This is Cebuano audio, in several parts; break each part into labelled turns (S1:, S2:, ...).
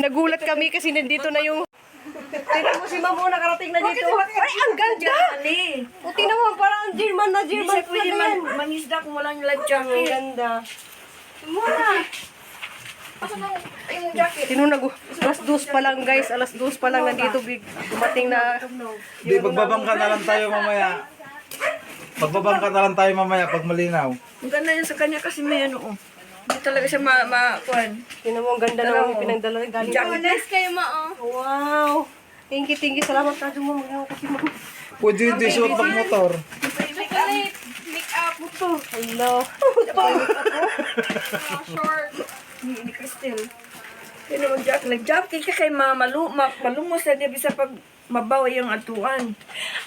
S1: Nagulat kami kasi nandito na yung. Tingnan mo si Ma'am, oh, nakarating na dito. Ay, ang ganda! O, tingnan mo, parang ang German na
S2: Hindi
S1: German
S2: siya pwede
S1: flag na yan.
S2: mangisda kung walang life
S1: Ang
S2: jacket.
S1: ganda.
S2: Muna. Asa na yung jacket?
S1: Tinunag, 2:00 pa lang, guys, 2:00 pa lang nandito, big, dumating na.
S3: Di, magbabangka na lang tayo mamaya. Magbabangka na lang tayo mamaya pag malinaw.
S2: Ang ganda yun sa kanya kasi may ano oh. Hindi talaga siya ma, ma kuwan.
S1: Tingnan mo, ang ganda ng pinagdala. Galing
S2: Jacket.
S4: Nice kayo ma, oh.
S1: Wow! Thank you, thank you. Salamat ka, mo. Magawa kasi mo.
S3: Pwede hindi suot pag motor.
S4: Chocolate, make-up,
S1: Hello.
S4: short.
S2: Ni Cristel. Kaya mag jacket. Nag-jacket ka kay ma, malu, ma, malumos na niya bisa pag mabaw yung atuan.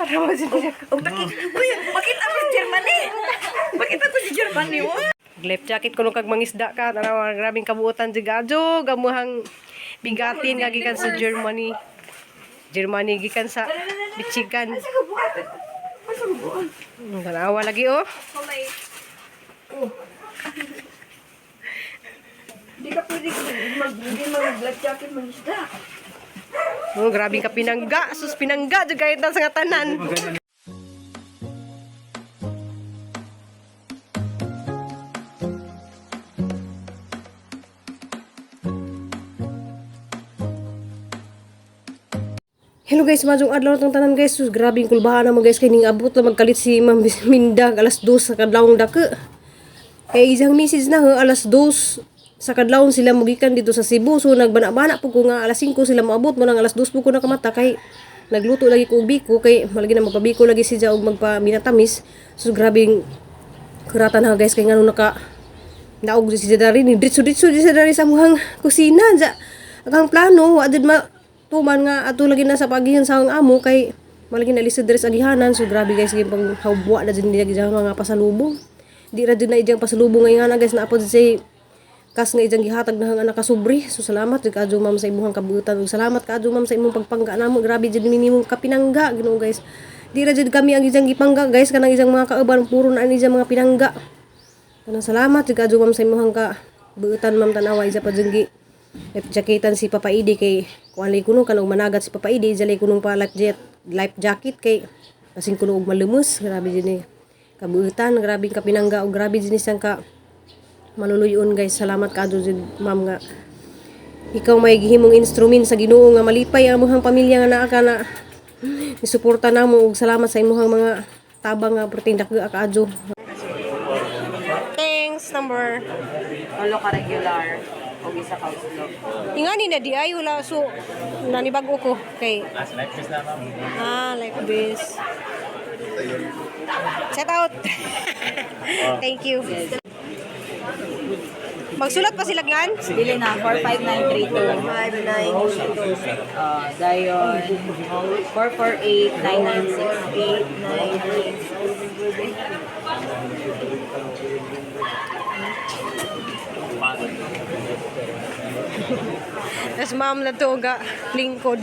S1: Ano mo siya?
S2: Og bakit, uy, bakit ako sa Germany? Bakit ako sa Germany? Oh?
S1: Left jacket ko nung kag mangisda ka. Tanawa, grabing kabuotan di gadyo. Gamuhang bigatin nga gikan sa Germany. Germany gikan sa Michigan.
S2: Asa ka buhat? Asa ka buhat?
S1: Tanawa lagi oh.
S4: Chocolate.
S2: Hindi ka pwede mag, hindi mag life jacket mangisda.
S1: Oh, grabing ka pinangga. Sus pinangga jud kahit sa nga tanan. Hello guys, majong adlaw na tong tanan, guys. Sus, grabing kulbahan naman, guys, kay ning abot na magkalit si Ma'am Minda 2:00 sa kadlawong dako. Kay isang message na ho, 2:00 sa kadlawon sila mugikan dito sa Cebu. So nagbana-bana po ko nga 5:00 sila moabot mo nang 2:00 po ko nakamata kay nagluto lagi ko og biko kay malagi na magpabiko lagi siya og magpaminatamis. So grabing kuratan ha, guys, kay ngano naka naog si dari ni diretso-diretso di siya dari sa muhang kusina ja. Ang plano wa jud ma tuman nga ato lagi na sa pagihan sa ang amo kay malagi na lisod diri sa agihanan. So grabe, guys, gyud pang hawwa na jud niya gyud mga pasalubong. Di ra jud na ijang pasalubong ngayon na, guys, naapod siya kas nga ijang gihatag na ang nakasubri. So salamat jud kaadyo, ma'am, sa imuhang kabuutan ug salamat kaadyo, ma'am, sa imong pagpangga namo. Grabe jud minimong kapinangga, Ginoo, guys. Di ra jud kami ang ijang gipangga, guys, kanang ijang mga kauban puro na ani ijang mga pinangga. Kanang salamat jud kaadyo, ma'am, sa imuhang ka buutan, ma'am. Tanawa isa pa jud gi life jacketan si Papa Idi kay kuan lay kuno kanang managat si Papa Idi jalay kunong pa life jacket kay kasing kuno og malumos. Grabe jud ni kabuutan, grabe kapinangga ug grabe jud ni siyang ka maluluyon, guys. Salamat kaadyo jud, ma'am, nga ikaw may gihimong instrument sa Ginoo nga malipay ang imong pamilya nga naa ka na isuporta namo ug salamat sa imong mga tabang nga perting dako kaadyo. Thanks number.
S5: Tulo ka regular o isa ka uslo.
S1: Ingani na di ay wala so nanibag-o ko kay like this. Shout out. Thank you. Magsulat pa sila ngan?
S5: Dili na, 45932. 5932. Dayon, 448-996. 896.
S1: Tapos ma'am na to ga lingkod.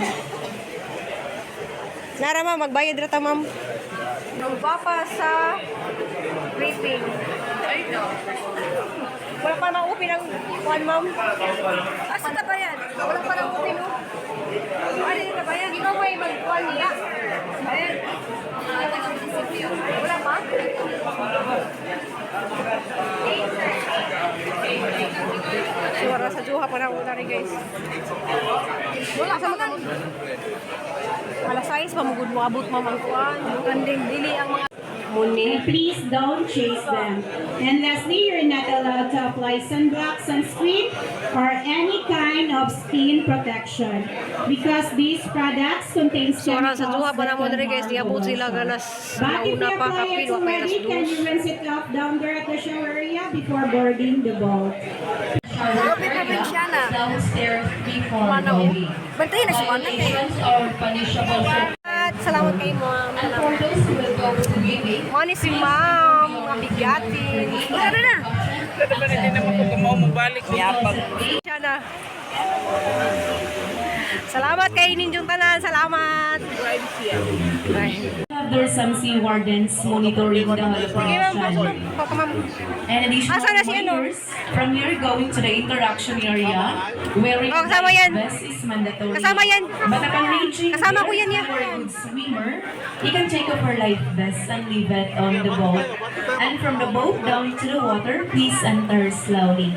S1: Nara ma'am, magbayad ra ta, ma'am. Papa sa briefing. Wala pa nang open ang kuan, ma'am.
S2: Asa ka ba yan?
S1: Wala pa nang open oh.
S2: Ano yung kabayan?
S1: Ikaw may magkuan niya. Wala pa? Suara sa juha pa na una rin, guys. Wala sa mga 6:00 pa mugud mo abot ma'am ang kuan. Kanding dili ang mga muni.
S6: And please don't chase them. And lastly, you're not allowed to apply sunblock, sunscreen, or any kind of skin protection because these products contain
S1: Suara
S6: chemicals
S1: sa duha pa
S6: that
S1: na mo
S6: can
S1: diri, guys,
S6: harm
S1: niabot
S6: the
S1: sila
S6: lotion.
S1: alas
S6: But if
S1: una
S6: you
S1: pa
S6: apply
S1: kapin
S6: it
S1: wa pa alas
S6: already, can
S1: 2.
S6: you rinse it off down there at the shower area before boarding the boat?
S2: Grabe probinsyana.
S7: Downstairs before
S2: Mana, oh.
S7: going.
S2: Bantayan na si Mana kay.
S7: Violations are punishable.
S1: At salamat kay ma'am.
S7: And for those who will go swimming,
S1: Mo ni si ma'am, mga bigatin.
S2: Tara na.
S1: Siya na. Salamat kay ninyong tanan. Salamat. Bye.
S7: there's some sea wardens monitoring the
S1: Sige, ma'am.
S7: operation.
S1: Papa, ma'am.
S7: And additional
S1: Asa na si ano?
S7: reminders, from here going to the interaction area, wearing
S1: Oh, kasama yan.
S7: vest is mandatory.
S1: Kasama yan.
S7: But upon reaching
S1: Kasama ko
S7: there,
S1: yan,
S7: if you are a good swimmer, you can take off your life vest and leave it on the boat. And from the boat down to the water, please enter slowly.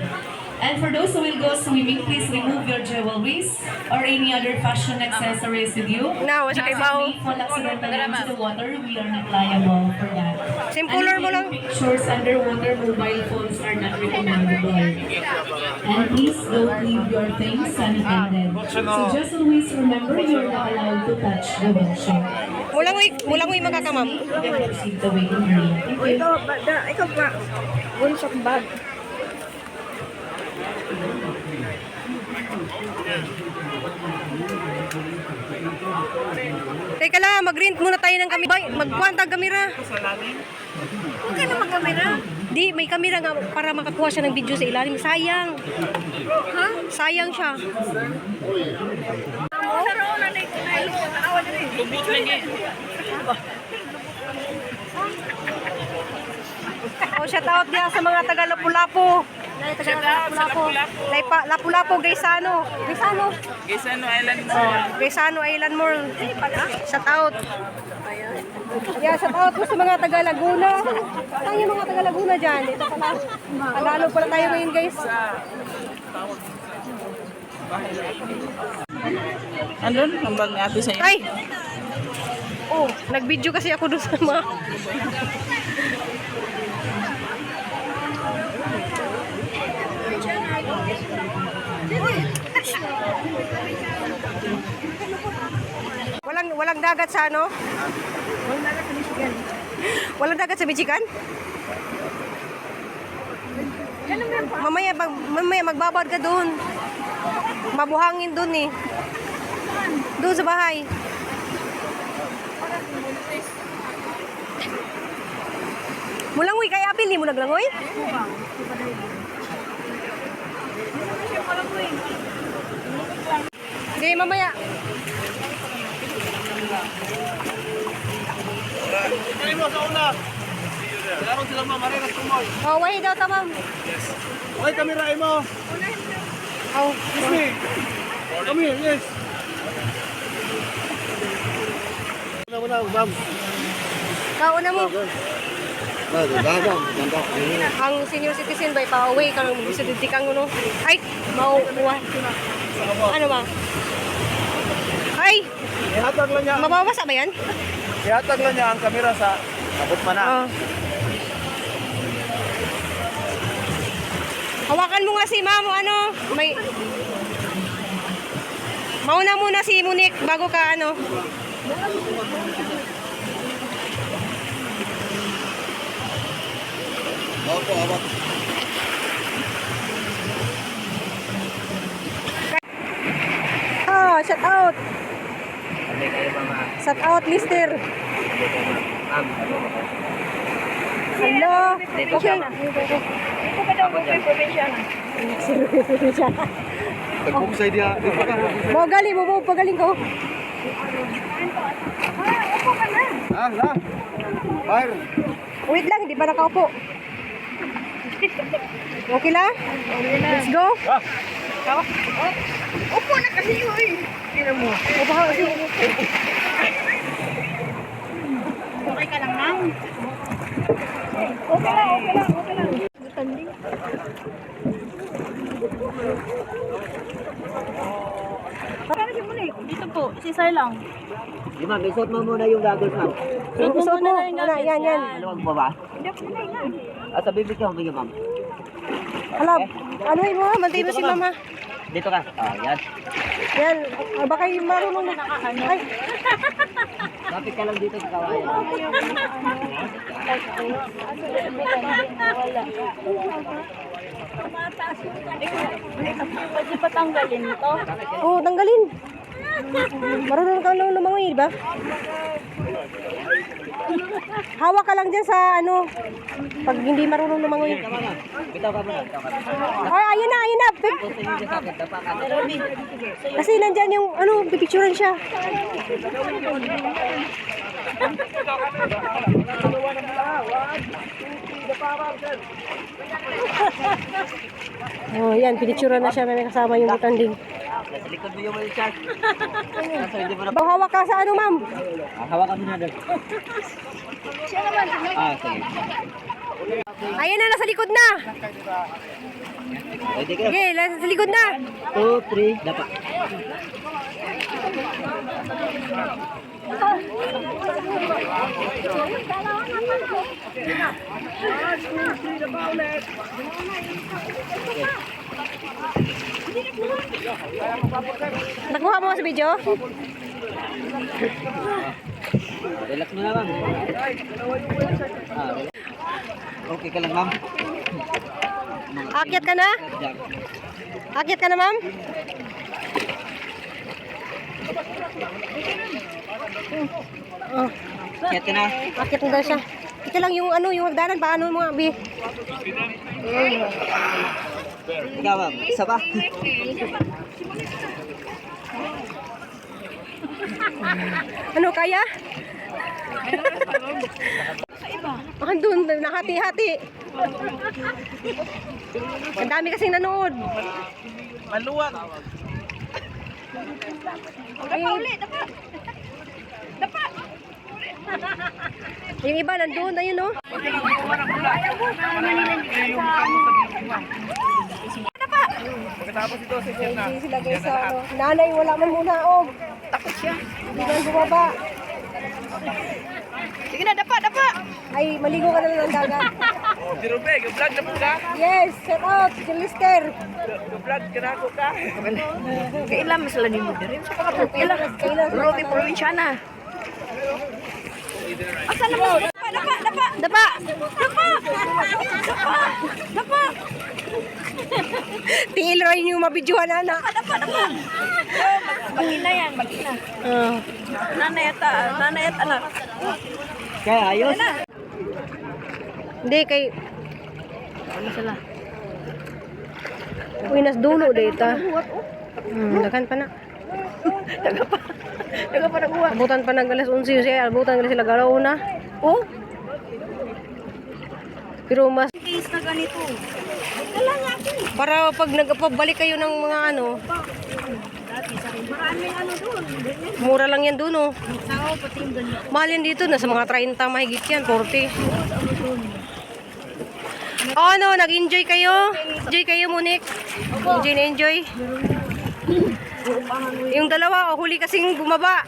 S7: And for those who will go swimming, please remove your jewelries or any other fashion accessories with you.
S1: No, sa kay
S7: Because
S1: Bao.
S7: if we fall accidentally into the water, we are not liable for that.
S1: Same
S7: And
S1: color mo lang.
S7: taking pictures underwater, mobile phones are not recommendable. And please don't leave your things unattended. So just always remember, you're not allowed to touch the whale shark.
S1: Mulangoy, mulangoy mga ka, ma'am.
S7: You can proceed to waiting area. Thank you.
S2: Ikaw, ba, da, ikaw ba? Bunsak bag.
S1: Teka lang, mag-rent muna tayo ng kamera. Magkuhan tag kamera.
S2: Huwag ka na magkamera.
S1: Di, may kamera nga para makakuha siya ng video sa ilalim. Sayang. Ha? Sayang siya. Oh, shout out niya sa mga taga Lapu-Lapu. Shout out sa Lapu-Lapu. Lapu-Lapu, Gaisano. Gaisano.
S8: Gaisano Island Mall.
S1: Gaisano Island Mall. Shout out. Yeah, shout out po sa mga taga Laguna. Saan yung mga taga Laguna dyan? Ito pala. Panalo pala tayo ngayon, guys.
S8: Andun, ang bag ni ate sa'yo.
S1: Ay! Oh, nag-video kasi ako doon sa mga... Walang dagat sa ano?
S2: Walang dagat sa Michigan.
S1: Walang dagat sa Michigan? Mamaya magbabad ka doon. Mabuhangin doon eh. Doon sa bahay. Mulangoy kay apil ni mo naglangoy? Sige, mamaya.
S3: Dali mo sa una. Meron sila ma'am, marinas kumoy.
S1: Oh, why daw ta, ma'am?
S3: Okay, kamera mo.
S1: Oh.
S3: Excuse me. Come here, yes. Una muna, ma'am.
S1: Kauna mo. Ang senior citizen ba pa-away ka nang gusto dito kang ano. Ay, mauuwa. Ano ba? Ay,
S3: Ihatag lang niya.
S1: mababasa ba yan?
S3: Ihatag lang niya ang kamera sa abot pa na.
S1: Oh. Hawakan mo nga si ma'am, ano, may. Mauna muna si Monique bago ka ano.
S3: Opo, abot.
S1: Ah, shout out. Shout out, mister. Hello. Okay.
S2: Ikaw pa daw mo probinsya na.
S3: Nagbuksay diha.
S1: Mo galing mo mo pagaling ko.
S3: Ah, la. Fire.
S1: Wait lang, di ba nakaupo? Okay lang? Let's go.
S3: Ah.
S2: Upo na kasi uy. Tingnan mo.
S1: Upo ka kasi.
S6: Okay ka lang, ma'am?
S2: Okay lang, okay lang, okay lang. Gutanding. Para si Monique.
S4: Dito po, si Sir lang.
S5: Di ma'am, isuot mo muna yung goggles ma'am.
S1: Suot mo. Ano, yan, yan.
S5: Maluwag pa ba?
S2: Hindi ako na nga.
S5: Ah, sa bibig ka, bigyan ma'am.
S1: Hala, ano mo ha? Mantay mo si mama.
S5: Dito ka. Ah, yan.
S1: Yan, ah, baka yung marunong na. Ay,
S5: Kapit ka lang dito sa kawayan.
S4: Pwede pa tanggalin to.
S1: oh, tanggalin. Marunong ka naman lumangoy, di ba? Hawak ka lang dyan sa ano, pag hindi marunong lumangoy.
S5: Bitaw ka muna, bitaw ka muna.
S1: Ay, ayun na, ayun na.
S5: Tingin ka sa akin, dapa ka.
S1: Kasi nandyan yung, ano, pipicturean siya. Oh, yan, pinictura na siya na may kasama yung butanding.
S5: Sa likod mo yung wheelchair.
S1: Oh, hawak ka sa ano, ma'am?
S5: Hawakan mo na doon. Ah, sige.
S1: Ayan na, nasa likod na.
S5: Pwede ka.
S1: Okay, nasa likod na.
S5: 2, 3, dapa.
S1: Nakuha mo sa video?
S5: Relax mo na, ma'am. Ah, relax. Okay ka lang, ma'am.
S1: Akyat ka na?
S5: Diyan.
S1: Akyat ka na, ma'am? Oh,
S5: Akyat ka na.
S1: akyat na daw siya. Ito lang yung ano, yung hagdanan, paano mga bi?
S5: Ikaw, ma'am. Isa pa.
S1: Ano, kaya? Andun, nahati-hati. Ang dami kasing nanood.
S8: Maluwag.
S1: Dapa ulit, dapa. Dapa. Yung iba nandun, ayun oh.
S8: Pagkatapos ito, session na.
S1: Hindi sila guys sa ano. Nanay, wala man muna og. Takot siya. Hindi man bumaba.
S2: Sige na, dapa, dapa.
S1: Ay, maligo ka na lang ng dagat.
S8: Si Rube, vlog na po ka.
S1: Yes, shout out, si Lister.
S8: Vlog ka na ako ka.
S2: Kailan mas sila nimo diri? Sa mga
S1: Kailan, kailan.
S2: Ruby Provinciana. Asa na mo? Dapa, dapa, dapa.
S1: Dapa!
S2: Dapa! Dapa! Dapa!
S1: Tiil rin yung mabidyohan, anak.
S2: Dapa, dapa. Mag-ina yan, mag-ina.
S1: Ah.
S2: Nanay at nanay at anak.
S5: Kaya ayos.
S1: Hindi, kay...
S2: Ano sila?
S1: Uy, nas dulo data. Daghan pa na.
S2: Taga pa. Taga pa naghuwat.
S1: Abutan pa ng alas 11 siya, abutan na sila galaw na.
S2: Oh,
S1: Pero mas
S4: Case na ganito. Dala nga ako.
S1: para pag nagpabalik kayo ng mga ano,
S4: Maraming ano doon.
S1: mura lang yan doon oh.
S4: Tao, pati yung ganito.
S1: Mahal yan dito, nasa mga 30 mahigit yan, 40. Oh, ano, nag-enjoy kayo? Enjoy kayo, Monique? Enjoy na enjoy? Yung dalawa, oh, huli kasing bumaba.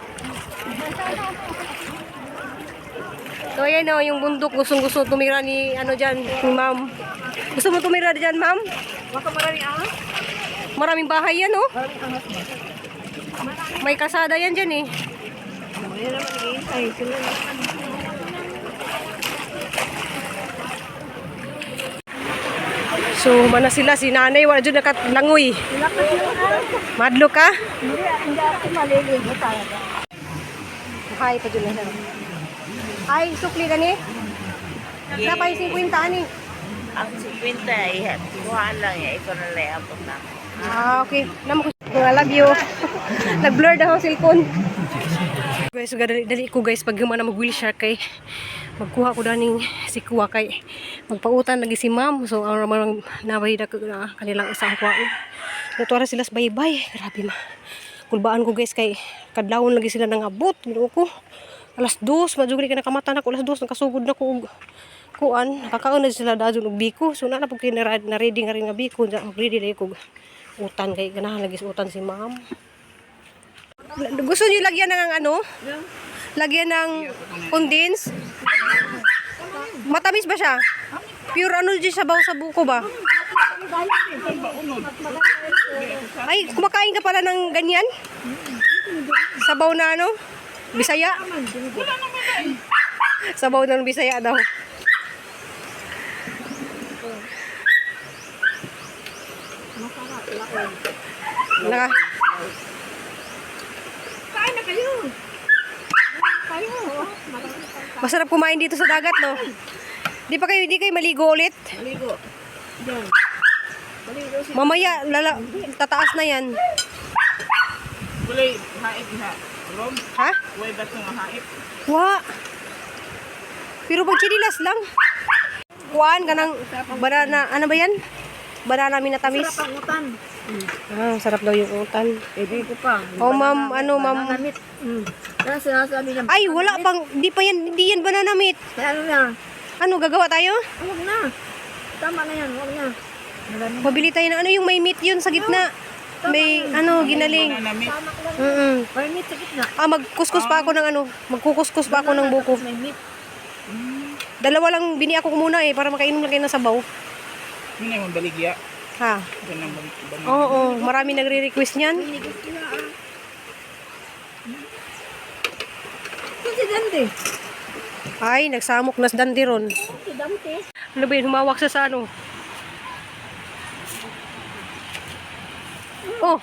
S1: So, ayan oh, yung bundok, gustong-gusto tumira ni, ano dyan, ni ma'am. Gusto mo tumira dyan, ma'am?
S2: baka maraming ahas.
S1: Maraming bahay yan, oh. May kasada yan dyan, eh.
S2: Wala naman naghihintay. Sila naman.
S1: So, mana sila si nanay, wala dyan nakalangoy. Madlo ka?
S4: Hindi, hindi ako maliligo talaga.
S1: Hi, pa dyan na. Ay, sukli ka ni? Yes. Napay 50 ani.
S8: Ang 50 ay kuha lang ya. Ikaw na lang abot na.
S1: Ah, okay. Namo ko. I love you. Nag-blur na ang cellphone. Guys, so dali, dali ko guys pag humana mag wheelchair kay magkuha ko daning si kuha kay magpautan lagi si ma'am. So ang ramang naway da na kanilang isang kuha. Natuwa sila sa baybay. Grabe ma. Kulbaan ko guys kay kadlawon lagi sila nang abot. Ginoo ko. Alas 2, madugri ka nakamata na ko alas 2 nakasugod na ko og kuan, nakakaon na sila dadon og biko. So na na pud kay na, na ready nga rin nga biko, na ready na ko utan kay ganahan lagi sa utan si ma'am. Gusto niyo lagyan ng ano? Lagyan ng condense? Matamis ba siya? Pure ano dyan sabaw sa buko ba? Ay, kumakain ka pala ng ganyan? Sabaw na ano? Bisaya? Sabaw ng Bisaya daw. Naka,
S2: Kain na kayo. Kayo. oh.
S1: masarap kumain dito sa dagat, no? Di pa kayo, di kayo maligo ulit?
S2: Maligo. Yan. Maligo si
S1: Mamaya, lala, tataas na yan.
S8: Kulay, haig ha.
S1: Ha? Wa. Pero pag chinilas lang. Kuan kanang banana, ano ba yan? Banana minatamis.
S2: Sarap ang utan.
S1: Ah, sarap daw yung utan.
S2: Eh, ko pa.
S1: Oh, ma'am, ano, ma'am.
S2: Banana meat. Kaya sinasabi niya.
S1: Ay, wala pang, di pa yan, hindi yan banana meat.
S2: Kaya ano na?
S1: Ano, gagawa tayo?
S2: Huwag na. Tama na yan, huwag na. Marami.
S1: Mabili tayo ng ano yung may meat yun sa gitna. May ano, ginaling.
S2: May meat sa gitna.
S1: Ah, magkuskus pa ako ng ano, magkukuskus pa ako ng buko.
S2: May meat.
S1: Dalawa lang bini ako muna eh, para makainom lang kayo ng sabaw.
S9: Yun yung baligya.
S1: Ha?
S9: Yun ang baligya.
S1: Oo, marami nagre-request niyan.
S2: Ito si Dante.
S1: Ay, nagsamok na sa dante ron.
S4: Si Dante.
S1: Ano ba yun, humawak siya sa ano? Oh!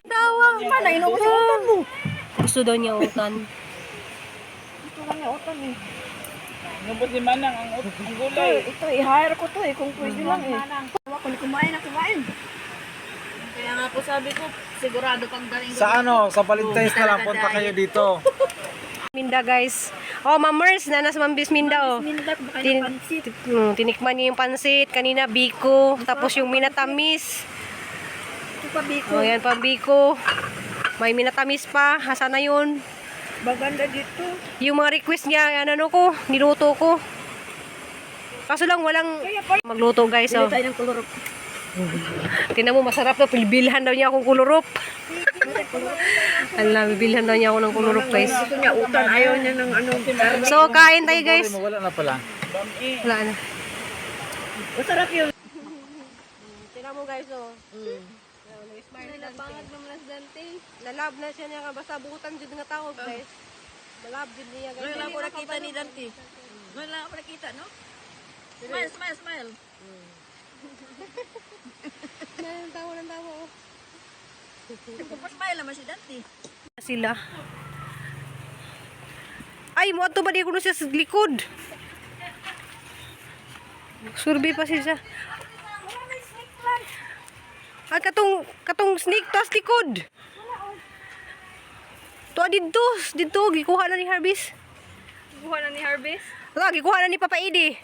S1: Tawa!
S2: Mana, inuubos ang utan mo.
S1: Gusto daw niya utan.
S2: Ito lang yung utan eh.
S9: Nubot ni Manang ang gulay.
S2: Ito, i-hire ko to eh, kung pwede lang eh. Ako, kumain na kumain.
S8: Kaya nga po sabi ko, sigurado pang galing
S3: Sa ano, sa Valentine's na lang, punta kayo dito.
S1: Minda guys. Oh, Ma'am Merce, nanas Ma'am Bisminda oh.
S2: Minda, kumakain
S1: Tin
S2: ng pansit.
S1: Tinikman niya yung pansit, kanina biko, tapos yung minatamis.
S2: Ito pa, biko.
S1: Oh, yan pa biko. May minatamis pa, hasa na yun.
S2: Maganda dito.
S1: Yung mga request niya, ano, ano ko, niluto ko. Kaso lang walang magluto guys.
S2: Bili
S1: Oh.
S2: tayo ng kulurok.
S1: Tingnan mo, masarap na. Bilhan daw niya akong kulurop. Ala, bibilhan daw niya ako ng kulurop guys.
S2: Gusto niya utan, ayaw niya ng ano.
S1: So, kain tayo guys.
S3: Wala na pala.
S1: Wala na.
S2: Masarap yun.
S1: Tingnan mo guys, oh. Nalabangag naman na si Dante. Nalab na siya niya nga basta buutan jud nga tao guys. Malab jud niya guys.
S8: Wala ko nakita ni Dante. Wala ako nakita, no? Smile, smile, smile.
S1: Nang tawa ng tawa oh.
S8: Smile naman si Dante.
S1: Sila. Ay, mo ato ba di kuno siya sa likod? Survey pa siya. Ay, katong snake to sa likod. To didto, didto gikuha na ni Harvis.
S4: Kuha na ni Harvest.
S1: Wala, gikuha na ni Papa Idi.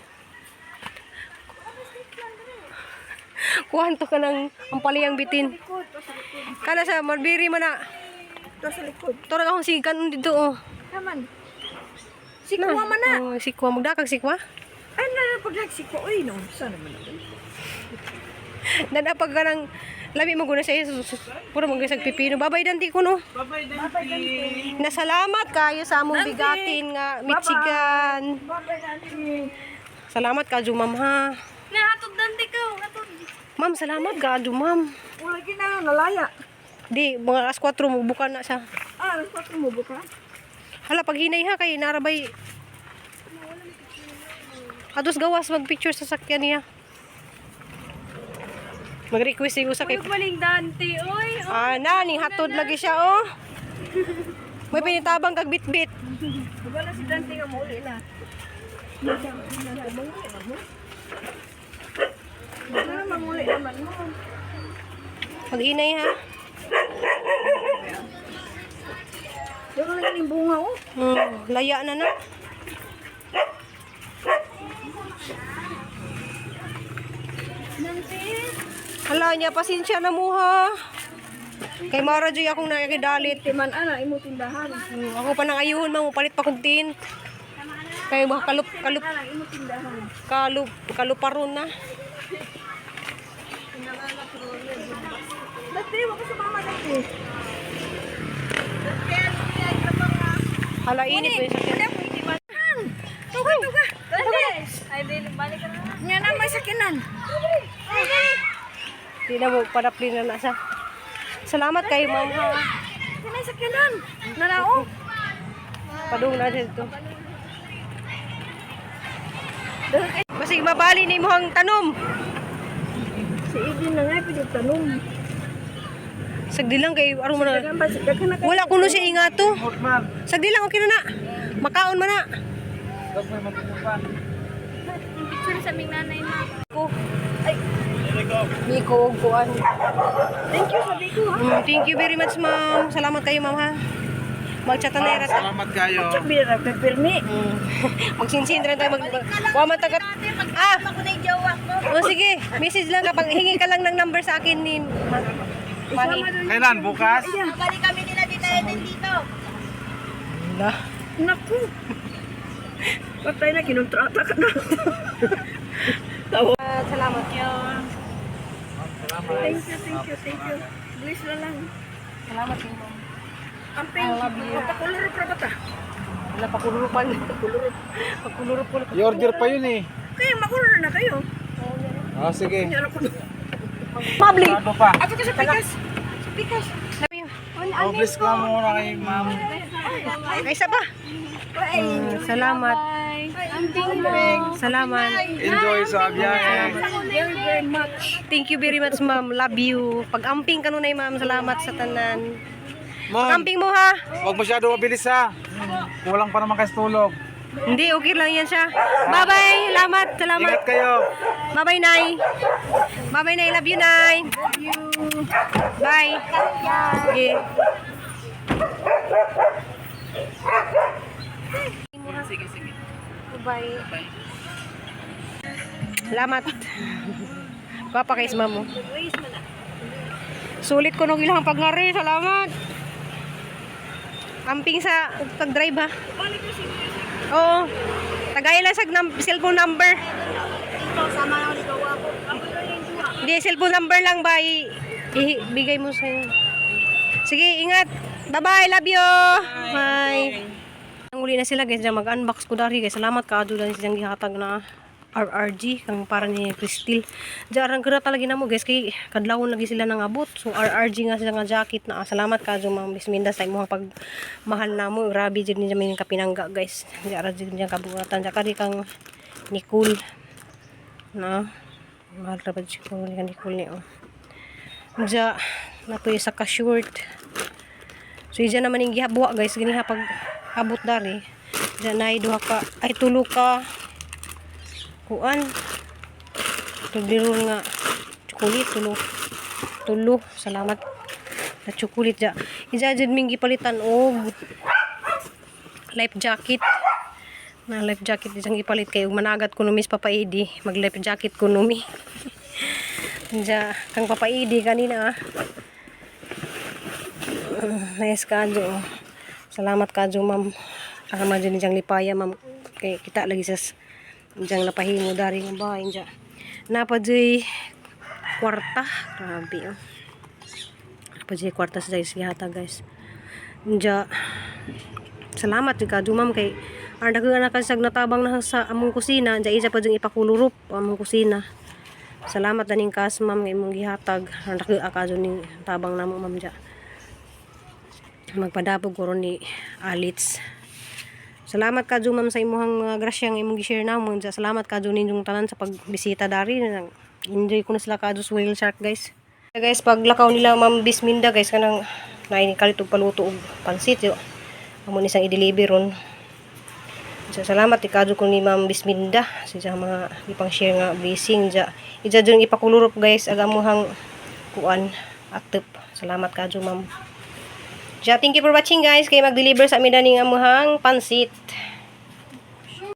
S1: Kuhan to ka ng ang paliyang bitin. Kana sa Marbury man na.
S2: Ito sa likod.
S1: Tora akong sigan dito oh.
S2: Naman. Sikwa man na.
S1: Oh, sikwa magdakag sikwa.
S2: Ay, na pag nagsikwa. Uy, no. Sana man ako.
S1: Dada pag kanang lami mo guna siya puro mo sa pipino. Babay danti ko no.
S9: Bye-bye, Dante.
S1: Nasalamat kayo sa among bigatin nga Michigan.
S2: Bye-bye, Dante.
S1: Salamat ka ma'am ha.
S4: Nahatod Dante ka. Hatod.
S1: Ma'am, salamat ka ma'am.
S2: Wala ginano, nalaya.
S1: Di, mga alas 4 mo buka na siya.
S2: Ah, alas 4 mo buka.
S1: Hala, paghinay ha kay narabay. Atos gawas magpicture sa sakyan niya. Mag-request yung usa kay
S4: Maling Dante. Oy.
S1: Ah, na, ning hatod lagi siya, oh. May pinitabang kag bitbit.
S2: Wala si Dante nga mauli na. Wala manguli naman mo.
S1: Pag-inay ha.
S2: Pero lang yung bunga oh.
S1: Laya na na. Hala niya, pasensya na mo ha. Kay Mara Joy akong nakikidalit.
S2: Timan ana imo tindahan.
S1: Ako pa nang ayuhon, ma'am. Palit pa kong tin. Kay mga kalup, kalup,
S2: Ana imo tindahan.
S1: kalup, kaluparon na.
S2: Dante, wag ka sumama Dante.
S1: Hala, init ba yung sakyan?
S2: Tuga, tuga.
S4: Dante. Ay, balik ka na.
S2: Nya na may sakinan.
S1: Di na mo panapli na na siya. Salamat kay ma'am ha.
S2: Kanay sa kanan. Nalao.
S1: Padung na dito. Basig mabali ni imong tanom.
S2: Si Idi na nga pwede tanong.
S1: Sagdi lang kay aron mo na.
S2: Daghan ba daghan na
S1: Wala kuno siya ingato.
S3: Ma'am.
S1: Sagdi lang okay na na. Makaon man na.
S3: Dog, may matutupan.
S4: Yung picture sa aming nanay na.
S1: Ko. Ay. Biko og kuan.
S2: Thank you sabi ko ha.
S1: Thank you very much, ma'am. Salamat kayo, ma'am ha. Magchatan na ta.
S3: Salamat kayo.
S2: Sabi ra kay pirmi.
S1: Magsinsin rin tayo mag wa man tagat. Ah. Oh, sige. Message lang kapag hingi ka lang ng number sa akin ni Mami.
S3: Kailan? Bukas?
S1: Na.
S2: Naku. Patay na kinontrata ka na.
S1: Ah, salamat.
S2: Thank you, thank you, thank you. Bless na lang.
S1: Salamat kayo, ma'am.
S2: Amping, mapakuluro pa ba ta?
S1: Wala pa kulurupan. Pagkulurup ko.
S3: I-order pa yun eh.
S2: Kaya makuluro na kayo.
S3: Ah, sige.
S2: Ano ko?
S1: Mabli.
S3: Ano pa?
S2: Ato ka sa pikas. Sa pikas.
S3: Oh, please ka muna kay ma'am.
S1: Ay, isa pa. Salamat. Salamat.
S3: Enjoy sa biyahe.
S2: Very, very much.
S1: Thank you very much, ma'am. Love you. Pag-amping kanunay, ma'am. Salamat sa tanan.
S3: Ma'am,
S1: Pag-amping mo, ha?
S3: huwag masyado mabilis ha. Kulang pa naman kayo sa tulog.
S1: Hindi, okay lang yan siya. Bye-bye. Salamat. Salamat.
S3: Ingat kayo.
S1: Bye-bye, Nay. Bye-bye, Nay. Love you, Nay. Love you. Bye. Sige.
S9: Sige, sige.
S1: Bye. Salamat. Gwapa kay ma'am mo. Sulit ko nung ilang pagngari. Salamat. Amping sa pag-drive ha. Oo. Tagay lang sa cellphone number. Hindi, cellphone number lang ba? Ibigay mo sa. Sige, ingat. Bye-bye. Love you. Bye. Ang uli na sila guys, dyan mag-unbox ko dari guys. Salamat ka dyan siyang gihatag na RRG kang para ni Cristil. Diyan kira talaga na mo guys kay kadlawon lagi sila nang abot. So RRG nga sila nga jacket na. Salamat ka ma'am Bisminda sa imong pagmahal namo. Grabe jud ni jamin kapinangga guys. Diyan ra jud niya kabuhatan. Diyan kari kang Nicole. Na mahal ra ba jud ko ni Nicole ni oh. Diyan na po isa ka short. So diyan naman yung gihabuha guys, gini ha pag abot dari. Diyan ay duha ka ay tulo ka kuan. Tubiro nga chocolate tulo. Tulo, salamat. Na chocolate ja. Ija jud ming gipalitan og life jacket. Na life jacket isang gipalit kay ug managat ko numis Papa Edi, mag life jacket ko numi. Ja, kang Papa Edi kanina ah. Nice kadyo. Oh. Salamat kadyo, ma'am. Para man dyan niyang lipaya, ma'am. Kay kita lagi sa diyang napahimo dari nga bahay dyan. Napadyo'y kwarta. Grabe, oh. Napadyo'y kwarta sa guys. Gihata, guys. Dya. Salamat jud kadyo, ma'am. Kay ang daghan na kasag natabang na sa among kusina. Dya isa pa dyang ipakulurop among kusina. Salamat na ning kas, ma'am, nga imong gihatag. Ang daghan kadyo ning tabang namo, ma'am, dya magpadabog ko ron ni Alitz. Salamat ka ma'am sa imuhang mga grasya nga imong gi-share namo. Salamat ka ninyong tanan sa pagbisita dari. Enjoy ko na sila kadyo sa whale shark guys. Guys, paglakaw nila ma'am Bisminda guys kanang naay kalit og paluto og pansit yo. Amo ni sang i-deliver ron. So, salamat ikadyo ko ni Ma'am Bisminda sa iyang mga ipang share nga blessing ja. Ija jud ipakulurop guys ag amuhang kuan atep. Salamat kadyo ma'am. Ja, thank you for watching guys. Kay mag-deliver sa amin daning amuhang pansit.